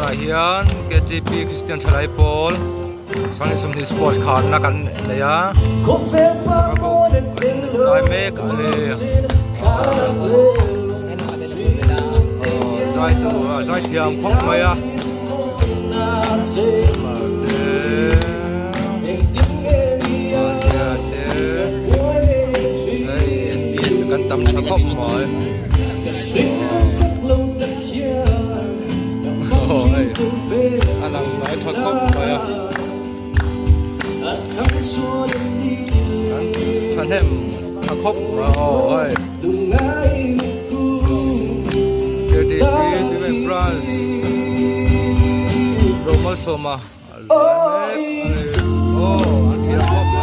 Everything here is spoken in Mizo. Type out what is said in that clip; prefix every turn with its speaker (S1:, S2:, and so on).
S1: Tunah hian KTP Kristian Thalai Pawl Sanghnih 20 Sports kharna kan nei a kan zai mek a ni zai tur a zai thiam khawp mai a kan tam tha khawp mai. A lang lai tha khawp mai a. Kan thahnem tha khawp mai aw hei. KTP Tuimek Branch Romalsawma a zai mek a ni. Aw an thiam khawp mai.